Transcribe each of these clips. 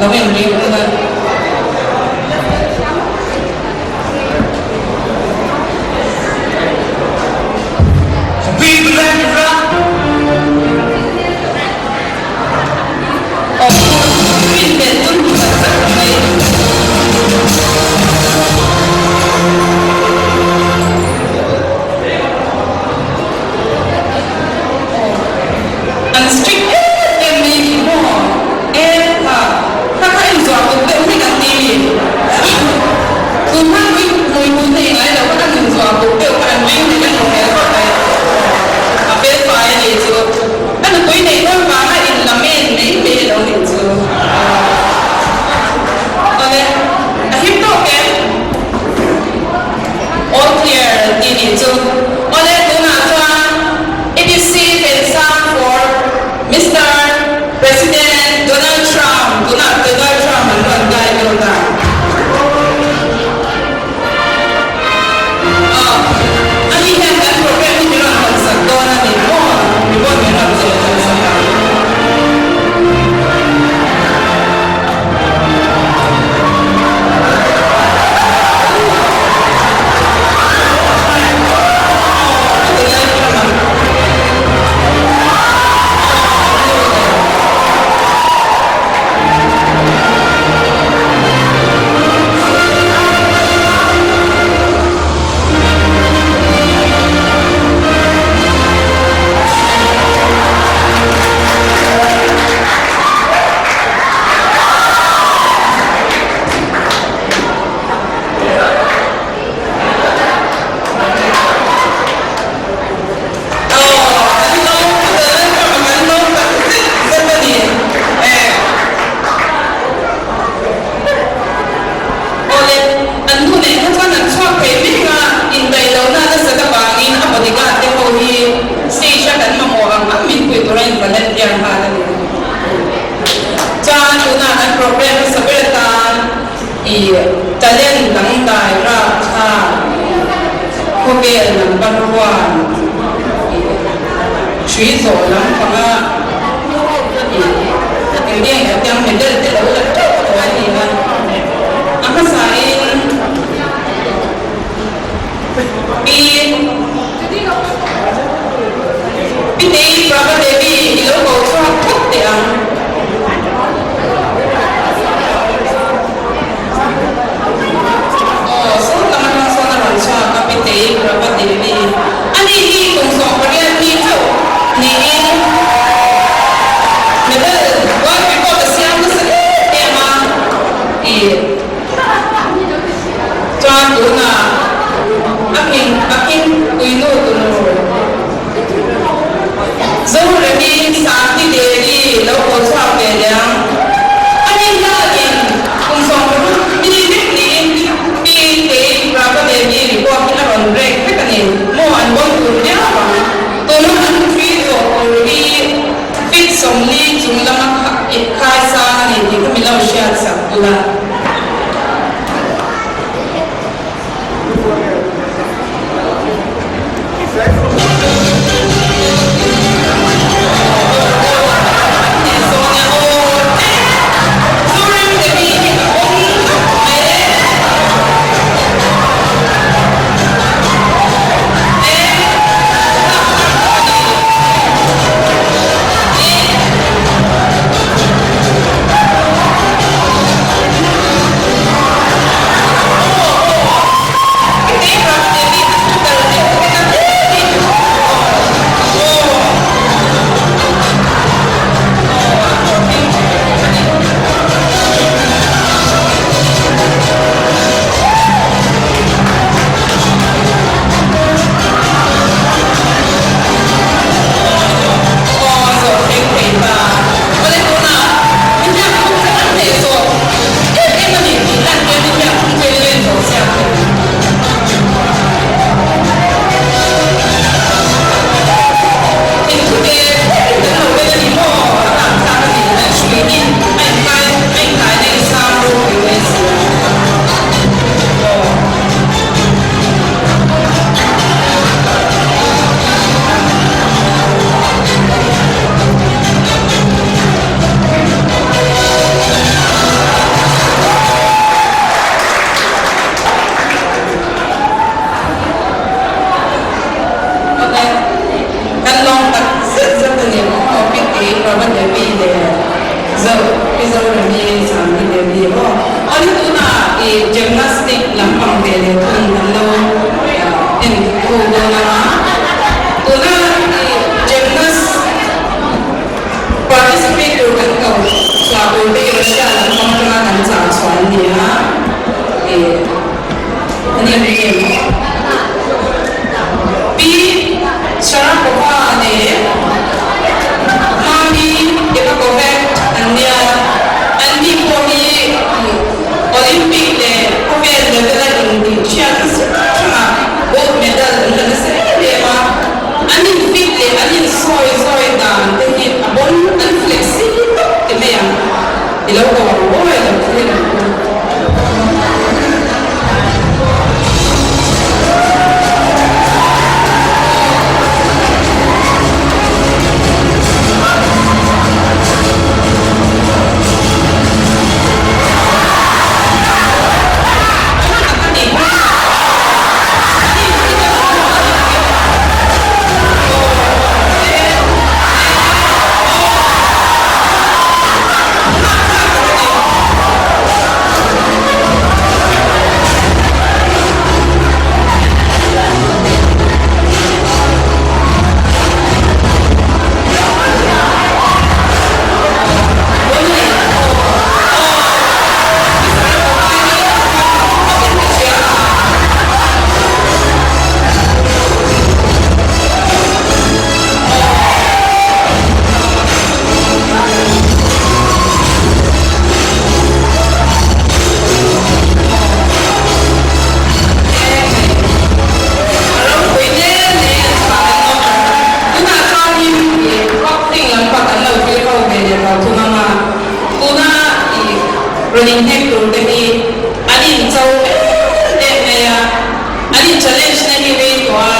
Lo inring ula. An strict em em mai ni maw? E kha kha kha inzuah kawp deuh hlek an ti mi? Tun hman mui mui hmul nei ngai lo kha an inzuah kawp deuh kha an ring hlek an hmu hmel khawp mai. A fel fai a nih chu. A nupui neih dawn vanga in la men mai mai a lo nih chu. Awle, a him tawk em? All clear an ti nih chu. Awle, tunah chuan ADC Pensang for Mister President Donald Trump, tunah Donald Trump an rawn kai dawn ta. Aw, ani hian kan program hi min rawn hawn sak dawn a ni maw? Ribbon min rawn chawlh hawn sak ang. Awle, an nu nen kha chuan an chhuak thei mek a, indaih lohna nasat avangin a bodyguard te ho hi stage a kan mamawh ang ang min pui tura in volunteer nghal a ni. Chuan tunah kan program hmasa ber atan i talent dangdai rap tha khawvel number one i hrui zawh lampanga i eng nge tiang medal te lo la teuh tawh a ni a. A hmasain Pi Pitei Prabha Devi i lo ko chhuak phawt teh ang. Aw, sawn lam atang sawn a rawn chhuak a, Pitei Prabha Devi. Ani hi kum 18 mi chauh niin medal world record a siam nasa em em a, i Chuan tunah a hming a hming puinu tunu Zoremi Santi Devi lo haw chhuak ve leh ang. Ani hianin kum 60 mi vek niin Pi Tei Prabha Devi report hi a rawn break vek a ni maw an bon tur viau ang. Tuna an thui zawh tur hi feet 40 chung lama khai sang a ni tih kha min lo hriat sak bula. ho dawn a, tuna gymnast participate tur kan ko chhuah tur te hi Russia lam pang atanga kan chah chhuah an ni a, ih ani ang em? Pi Sharapova leh Mami Ivakovic an nia, anni pawh hi Olympic leh khawvel level a intihchhiat nasa hrangah gold medal an la nasa em em a, an infit leh an insawi zawi dan te hi a bon an flexi tawp ti mai ang, i lo ko ang aw i lo thlir ang u. Rawn inhnek tur te hi an incho em em mai a, an in challenge na hi rei tawh a,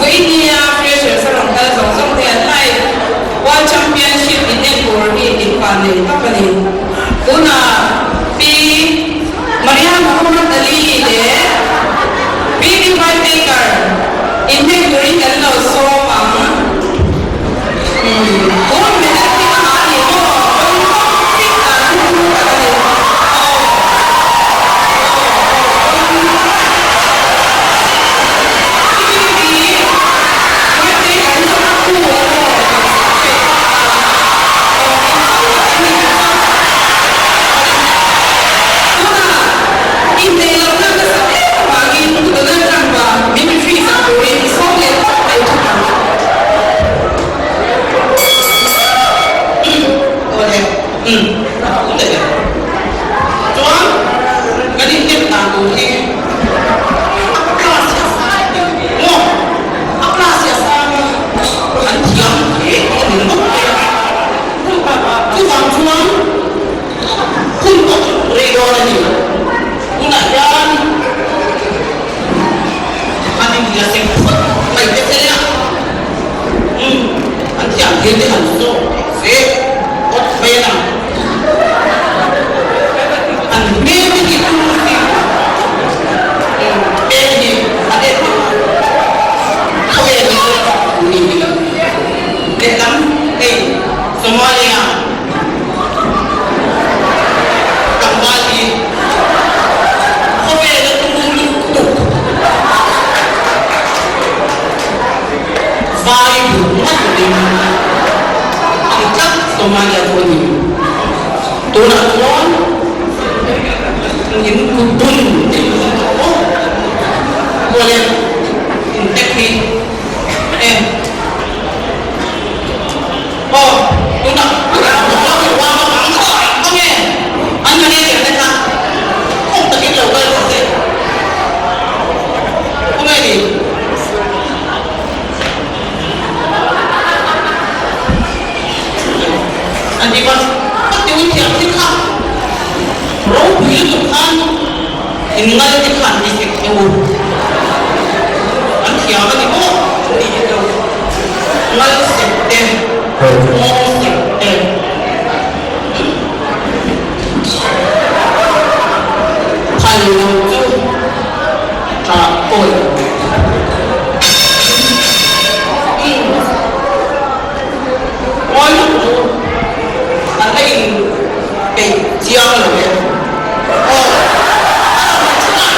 Vawinia freshers a rawn kal zawng zawng te an live World Championship in en tur hi invan nei tak a ni. Tunah Pi Maria Muhammad Ali leh Pi Levi Baker inhnek turin kan lo sawm ang. Tun medal hi a ngah ni maw? Rawn kawp fit dan chu thu tak a ni. Aw. Chuan kan inhnem dan tur hi a class hi a sang maw? A class hi a sang a, an thiam hle tih a ni ringawt mai a. Chuvang chuan hun pawh rei dawn a ni. Tunah hian an inhria sek phawt mai te se a, umm an thiam thil te han zawh se awt mai a lang. An hmel te hi chu si hmel hi a det ang a, khawvel hi chu ni hi lehlam hei Somalia tlangval hi khawvel a tum lutuk vai duh ngat ding ang tlat Somalia chu a ni. Tunah chuan in kut dun tih hun tawh maw? Awle, in tek hi e. Aw, tunah Khawnge an manager te kha khawng takin lo kal rawh se. Khawnge ni? An ti va, ka ti ui thiam thil kha ropui lutuk khan in ngal te khan ti sek teh u. An thiam a ni maw? An ti hi teh u. Ngal sek te, nghawng sek te. Phal lo chu tah kawi lo. Ngawi lawk chu an la in peih chiang lo e. Aw, a lo hmu thin a.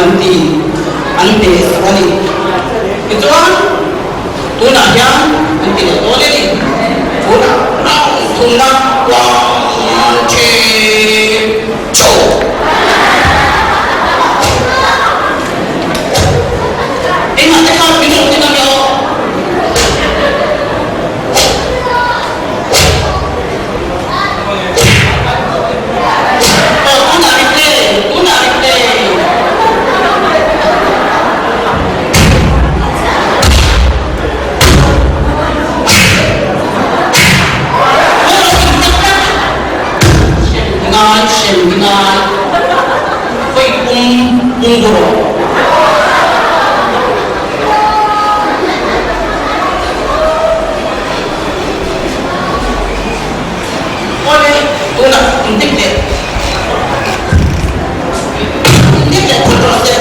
an ti an hneh sak a ni. Tichuan tunah hian an ti leh dawn a ni. Tunah round thumna one two two. Engah te khan min rawn ti ngam lo. Aw tunah replay, tunah replay. Ngai hrem ngai vawi pum pum bu rawh. Awle tunah indik leh indik leh phawt rawh se.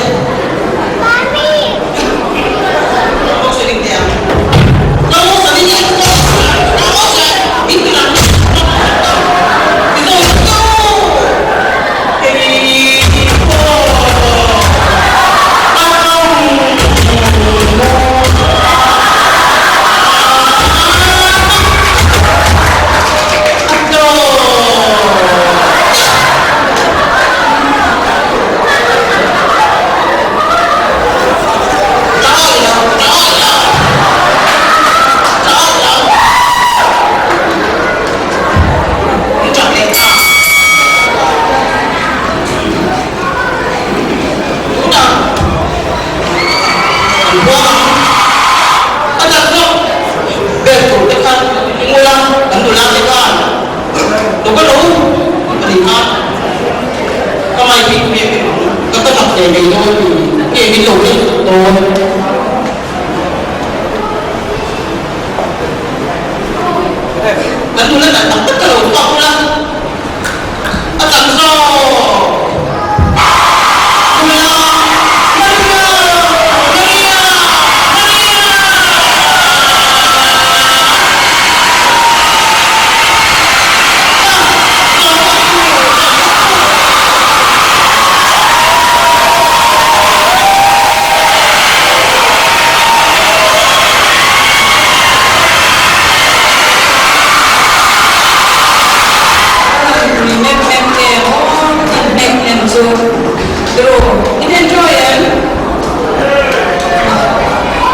Kan nula dan tak tak ka lo chhuak ula a tam zawk. Nula Maria Maria Maria. Ri mep mep em aw ka tin hnek em chu turu in enjoy em?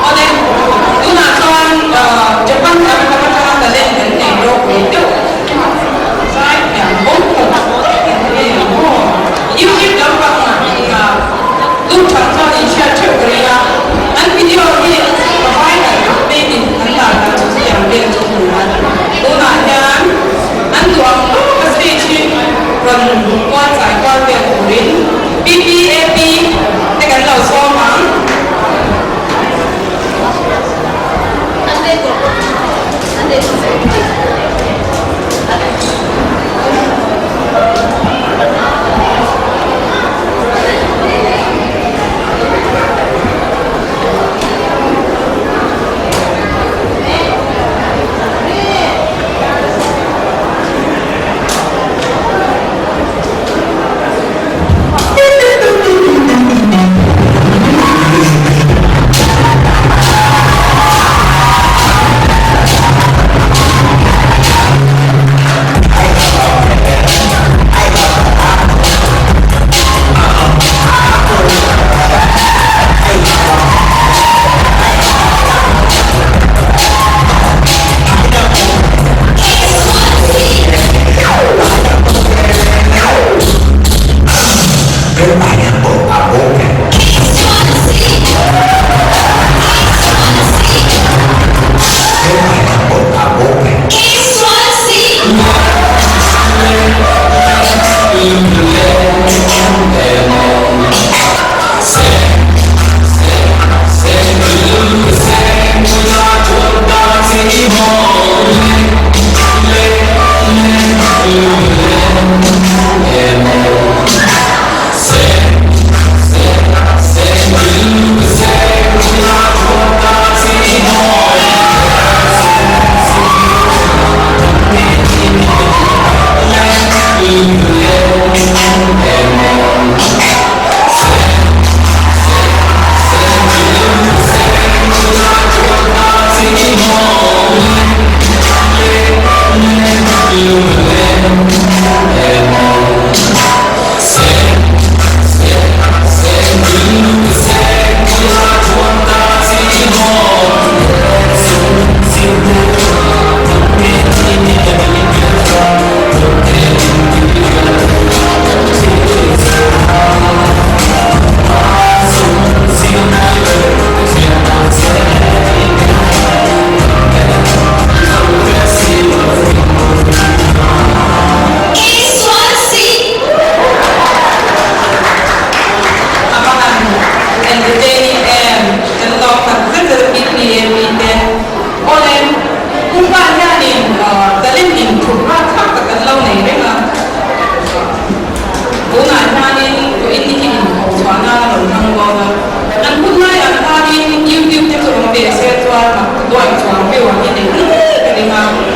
Awle tunah chuan Japan lam lam atanga talent kan nei ropui deuh zai thiam bawk khawp nge maw YouTube lampang lut than chuan in hriat theuh ka ring a an video hi ka viral made in an lar dan chu chutiang vel chu hmu a tunah hian an duh ang tawk a stage hi rawn kual chai kual vel turin PPAP te kan lo sawm ang. pe se chuan mak duai chuang viau ang i nei ngei ka ring a.